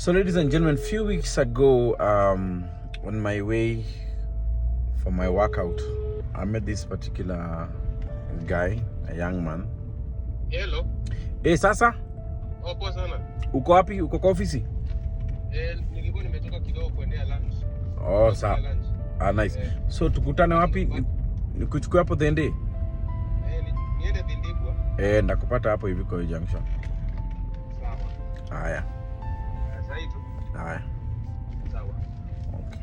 So, ladies and gentlemen, few weeks ago, on my way for my workout, I met this particular guy, a young man. Hello. Hey, sasa Oh, poa sana. Uko wapi? Uko kwa ofisi? Eh, nilikuwa nimetoka kidogo kuendea lunch. Oh, sawa. Lunch. Ah, nice. Eh. So tukutane wapi? Nikuchukue hapo Dhende? Eh, niende Thindigua. Eh, ndakupata hapo hivi kwa junction. Sawa. Haya. Sasa hivi tu. Haya. Sawa. Okay.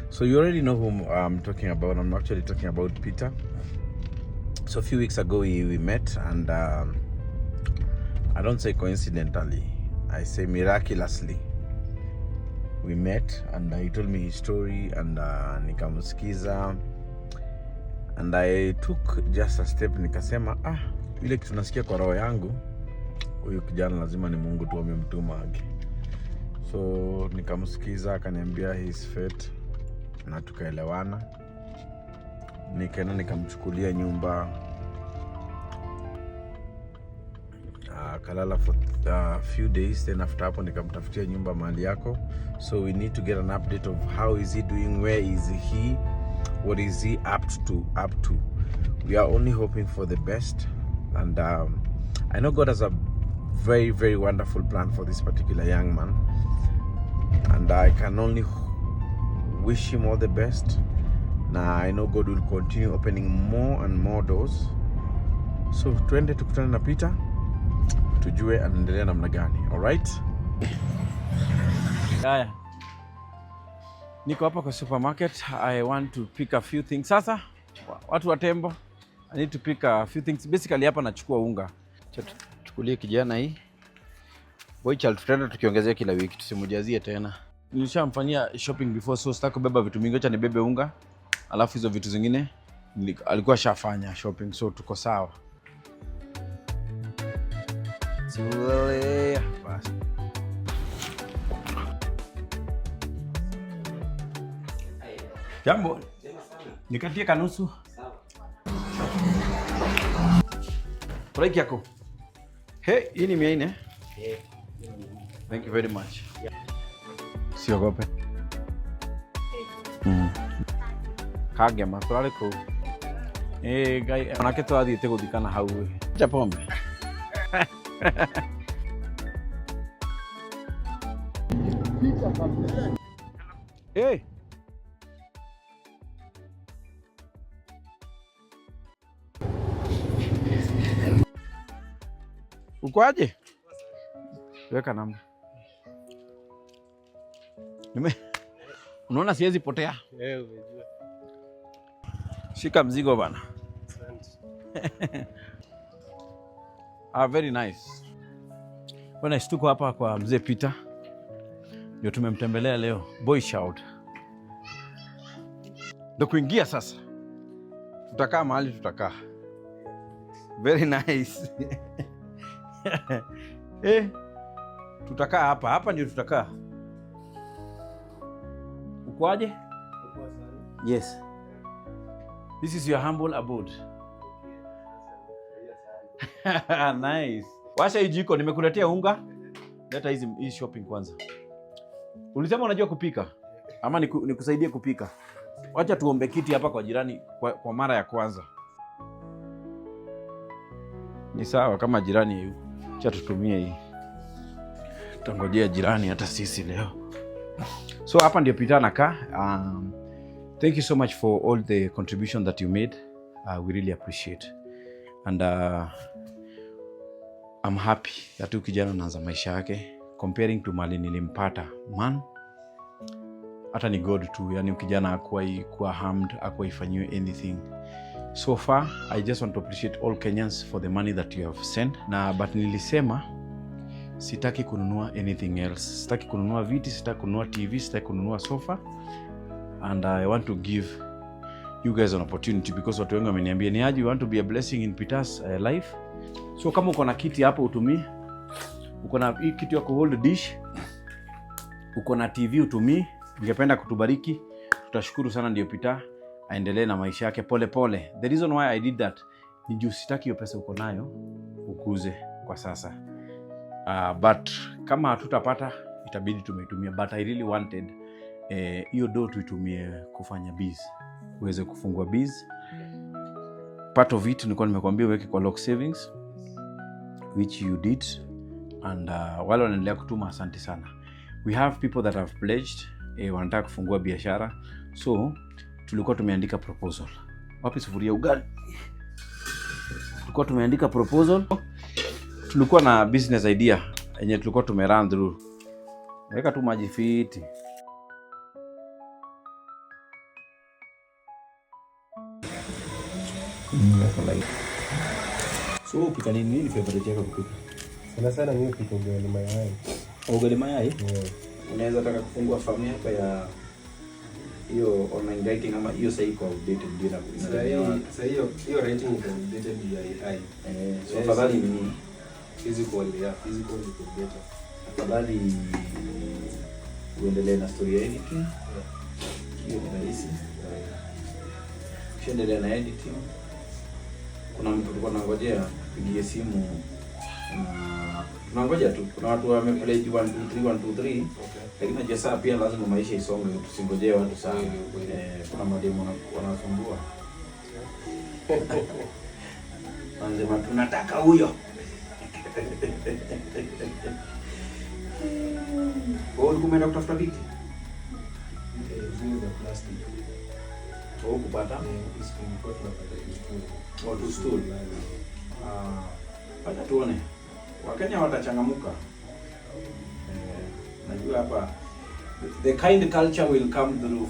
So you already know whom I'm talking about. I'm actually talking about Peter. So a few weeks ago we met, and I don't say coincidentally, I say miraculously. We met and he told me his story, and nikamsikiza, and I took just a step, nikasema, "Ah, ile kitu nasikia kwa roho yangu, huyu kijana lazima ni Mungu tu amemtuma ake." So nikamsikiza, akaniambia his fate na tukaelewana. Nikaenda nikamchukulia nyumba, akalala for a few days, then after hapo nikamtafutia nyumba mahali yako. So we need to get an update of how is he doing, where is he, what is he up to. We are only hoping for the best, and I know God has a very, very wonderful plan for this particular young man, and I can only wish him all the best. Na I know God will continue opening more and more doors. So twende tukutane na Peter, tujue anaendelea namna gani. Alright? Haya. Niko hapa kwa supermarket. I want to pick a few things. Sasa watu wa Tembo, I need to pick a few things. Basically hapa nachukua unga. Acha tuchukulie kijana hii. Boy child tutaenda tukiongezea kila wiki, tusimujazie tena. Nilishamfanyia shopping before, so sitaki kubeba vitu mingi, acha nibebe unga. Alafu hizo vitu zingine alikuwa shafanya shopping, so tuko sawa. Siulele, basi. Jambo. Nikatie kanusu. Break yako. Hey, hii ni 400. Thank you very much. Siogope. Kagema turarĩ kũu. Ĩ Ngai, onake tũrathiĩte gũthikana hau ĩ. Acha pombe. Hey. Uko aje? Weka namba. Unaona siwezi potea. Eh, umejua. Shika mzigo bana. Asante. Ah, very nice. Bwana, tuko hapa kwa mzee Peter. Ndio tumemtembelea leo. Boy Shout. Ndio kuingia sasa. Tutakaa mahali tutakaa. Very nice. Tutakaa hapa. Hapa ndio tutakaa. Uko aje? Poa sana. Yes. This is your humble abode. Nice. Washa hii jiko, nimekuletea unga. Leta hizi shopping kwanza. Ulisema unajua kupika? Ama nikusaidie kupika? Wacha tuombe kiti hapa kwa jirani kwa mara ya kwanza. Ni sawa kama jirani yuko. Acha tutumie hii. Tutangojea jirani hata sisi leo. So hapa ndio Peter anakaa. Thank you so much for all the contribution that you made. We really appreciate. And I'm happy that huyu kijana anaanza maisha yake comparing to mali nilimpata. Man, hata ni God tu, yani huyu kijana hakuwahi kuwa harmed, hakuwahi fanyiwe anything. So far, I just want to appreciate all Kenyans for the money that you have sent. Na but nilisema sitaki kununua anything else. Sitaki kununua viti, sitaki kununua TV, sitaki kununua sofa. And I want to give you guys an opportunity because watu wengi wameniambia ni aje, you want to be a blessing in Peter's life. So kama uko na kiti hapo utumie, uko na hii kitu ya kuhold dish, uko na TV utumie, ungependa kutubariki, tutashukuru sana, ndio Peter aendelee na maisha yake pole pole. The reason why I did that ni juu sitaki hiyo pesa uko nayo ukuze kwa sasa. But kama hatutapata itabidi tumeitumia, but I really wanted hiyo do tuitumie kufanya biz, uweze kufungua biz. Part of it nilikuwa nimekuambia uweke kwa lock savings, which you did, and wale wanaendelea kutuma, asante sana. We have people that have pledged, wanataka kufungua biashara, so tulikuwa tumeandika proposal. Wapi sufuria ugali? Tulikuwa tumeandika proposal, tulikuwa na business idea yenye tulikuwa tumerun through. Weka tu maji fiti. So upika nini? Nini favorite yako kupika? Sana sana mimi hupika ugali mayai. Ugali mayai? Yeah. Unaweza taka kufungua famu yako ya hiyo online writing ama hiyo sasa iko outdated ndio Sasa sasa hiyo writing iko outdated ya AI. Eh, so afadhali ni Physical, yeah, physical iko better. Afadhali uendelee na story ya editing. Hiyo ni rahisi. Ukishaendelea na editing, kuna mtu tulikuwa tunangojea pigie simu na tunangoja tu. Kuna watu wamepledge 1 2 3 1 2 3. Okay. Lakini najua saa pia lazima maisha isonge, tusingojee watu sana. Kweli, kweli. Eh, kuna mademu wanasumbua. Wanasema tunataka huyo. Wewe ulikuwa umeenda kutafuta viti? Eh, zile za plastic. Wewe kupata? Eh, tulikuwa tunapata two stool. Oh, two stool. Ah, wacha tuone. Wakenya watachangamuka. Eh, najua hapa the kind culture will come through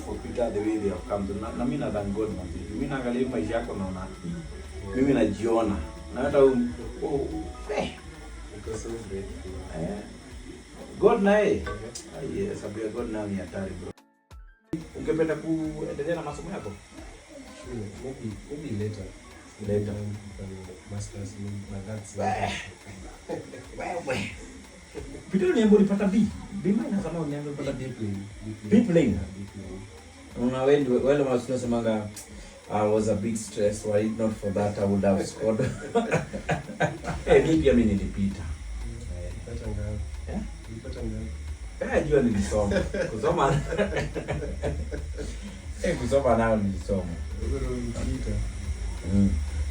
for Peter the way they have come through. Na mimi na thank God man. Mimi naangalia maisha yako naona mimi najiona. Na hata eh, Niko so grateful. eh, God naye. Ai, hesabu ya God nayo ni hatari bro. Ungependa kuendelea na masomo yako? Shule, maybe later. Later. Masters, maybe, but that's Wewe. Peter, uliniambia ulipata B. B minus ama uliniambia ulipata B plain. B plain. Yeah, B plain. Unaona wewe wale unasemanga I was a bit stressed, were it not for that I would have scored. Eh, mimi pia mimi nilipita. Ulipata ngapi? Eh? Ulipata ngapi? Eh, jua nilisoma. Kusoma. Eh, kusoma nao nilisoma. Wewe ulipita.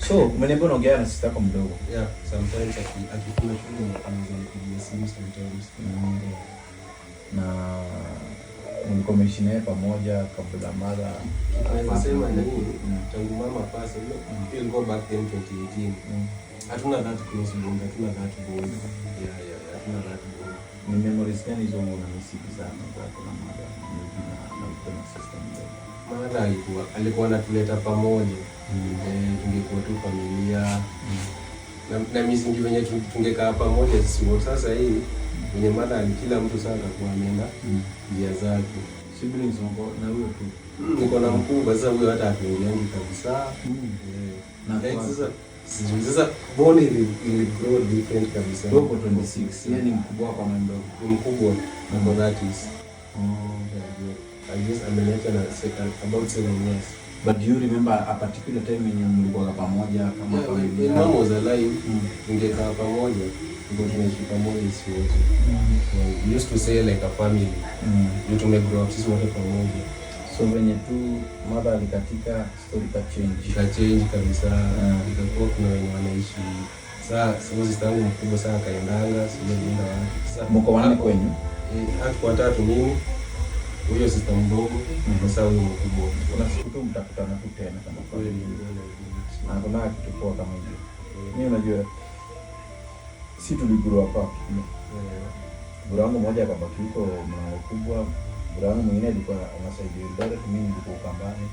So, umeniambia unaongea na sister yako mdogo. Yeah, sometimes akikula shule anaweza nipigia simu sometimes. Yeah. Na mlikuwa mmeishi naye pamoja kabla mother? Naweza sema ni tangu mama pass, hiyo ilikuwa back then 2018. Hatuna that close bond, hatuna that bond. Yeah, hatuna that bond. Ni memories gani hizo unamisiki sana zako na mother maybe na ukiwa na sister mdogo? Maana alikuwa anatuleta pamoja. Eh, tungekuwa tu familia. Na misingi venye tungekaa pamoja sisi wote. Sasa hii venye mother kila mtu sasa atakuwa ameenda njia zake. Siblings wako na huyo tu? Niko na mkubwa sasa, huyo hata hatuongeangi kabisa. Eh, Na like kwa- sasa sijui sasa bond ili grow different kabisa. Wewe uko 26, yeye ni mkubwa wako ama mdogo? Ni mkubwa, ako 30s. Oh. Yeah, I guess ameniacha na about 7 years. But do you remember a particular time yenye mlikuwa pamoja kama Yeah, when familia? mom was alive, tungekaa pamoja, tulikuwa tunaishi pamoja sisi wote. Yeah, we used to say like a family. Juu tume grow up sisi wote pamoja. So venye tu mother alikatika, story ka change. Ikachange kabisa. Ikakuwa kuna wenye wanaishi saa sasa, sister yangu mkubwa sana akaendanga, sijui alienda wapi. Sasa Mko wanne hapo- kwenyu? Eh, hatuko watatu, mimi, huyo sister mdogo na sasa huyo mkubwa. Kuna siku tu mtakutana tu tena kama Kweli, familia. kweli. Na kuna kitu poa kama hiyo. Mimi unajua si tuligrow up hapa. Bro wangu mmoja akabaki huko mlango kubwa, bro wangu mwingine alikuwa anasaidia Eldoret, mimi nilikuwa Ukambani.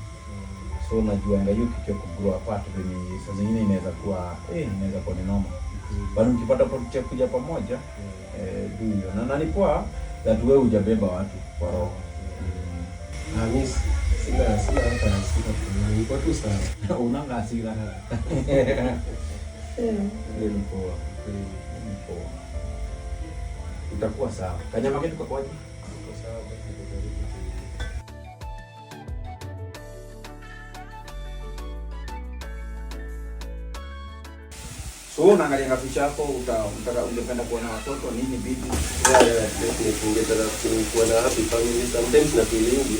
So najuanga hiyo kitu ya kugrow apart venye saa zingine inaweza kuwa inaweza kuwa ni noma. But mkipata opportunity ya kuja pamoja, do hiyo. Na ni poa that wewe hujabeba watu kwa roho. Ah, mimi sina hata hasira kwa niko tu sawa. Unanga hasira. Hiyo ni poa. Ni poa. Utakuwa sawa. Kanyama ketu kakwaje? Niko sawa basi, niko karibu. So wewe unaangalia future yako, utaka ungependa kuona watoto nini, bibi? Yeah, definitely ningetaka kuwa na happy family. Sometimes na feelingi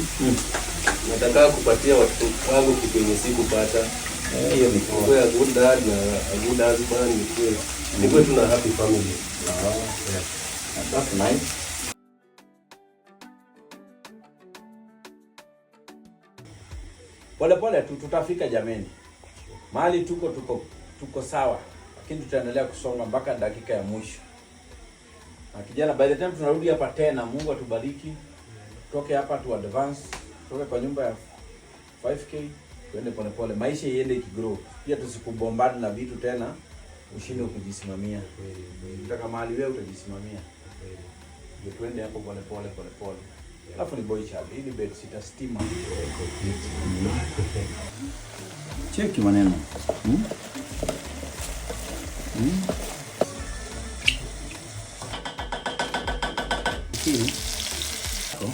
nataka kupatia watoto wangu kitu yenye sikupata. Eh, hiyo ni poa. Nikuwe a good dad na a good husband, nikuwe tu na happy family. Yeah. That's nice. Pole pole tu tutafika jameni. Mahali tuko sawa, lakini tutaendelea kusonga mpaka dakika ya mwisho. Na kijana, by the time tunarudi hapa tena, Mungu atubariki, tutoke hapa tu advance, tutoke kwa nyumba ya 5K tuende pole pole, maisha iende ikigrow. Pia tusikubombard na vitu tena, ushinde kujisimamia. Utaka mahali wewe utajisimamia. Ndio tuende hapo pole pole pole pole. Alafu ni boy child, hii ni bed sitter stima. Cheki maneno. Hmm? Hmm? Hii. Ko.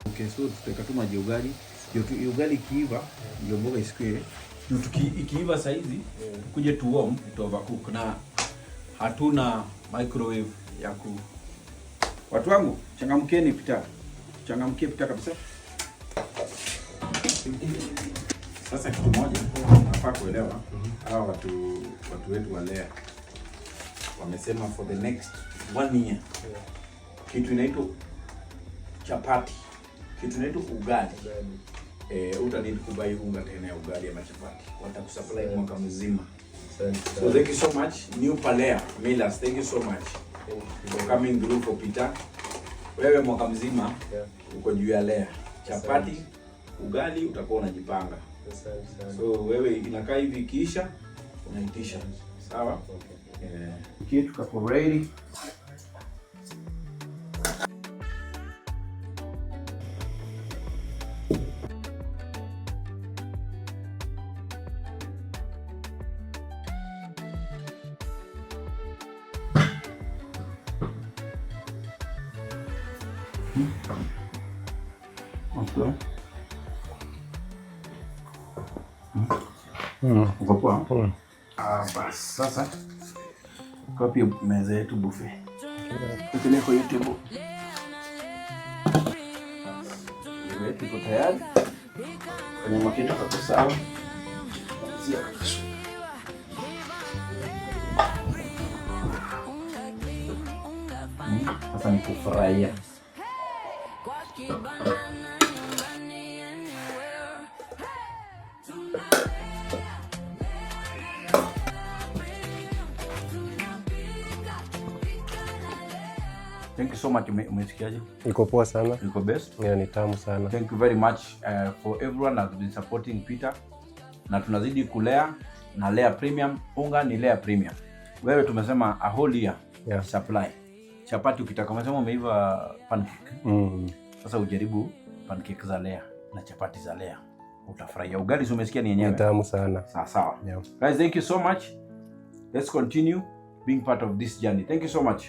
Okay, so tutaweka tu maji ya ugali. Ndio tu ugali ikiiva, ndio mboga isikue. Ndio ikiiva saizi, tukuje tu warm, it overcook, na hatuna microwave ya ku. Watu wangu, changamkeni pita. Changamkie pita kabisa. Sasa kitu moja nafaa kuelewa, hawa watu wetu wa Lea wamesema for the next one year kitu inaitwa chapati, kitu inaitwa ugali, utanidi kubuy unga tena ya ugali ama chapati, watakusupply mwaka mzima. So thank you so much, New Palea Millers, thank you so much for coming through for Peter. Wewe mwaka mzima uko juu ya Lea chapati, ugali, utakuwa unajipanga. So wewe inakaa hivi, ikiisha unaitisha, sawa? Okay. Eh, kitu kako ready. Okay. Uko poa? Ah, basi sasa copy meza yetu buffet. Tukelee kwa hiyo table. Meza yetu iko tayari. Kwenye maketo kako sawa. Zia kabisa. Sasa ni kufurahia. Thank you so much. Umesikiaje? Iko poa sana. Iko best. Yeah, ni tamu sana. Thank you very much for everyone that has been supporting Peter. Na tunazidi kulea na Lea Premium. Unga ni Lea Premium. Wewe tumesema a whole year supply. Chapati ukitaka, umesema umeiva pancake. Sasa ujaribu pancake za Lea na chapati za Lea. Utafurahia. Ugali si umesikia ni yenyewe? Ni tamu sana. Sawa sawa. Yeah. Guys, thank you so much. Let's continue being part of this journey. Thank you so much.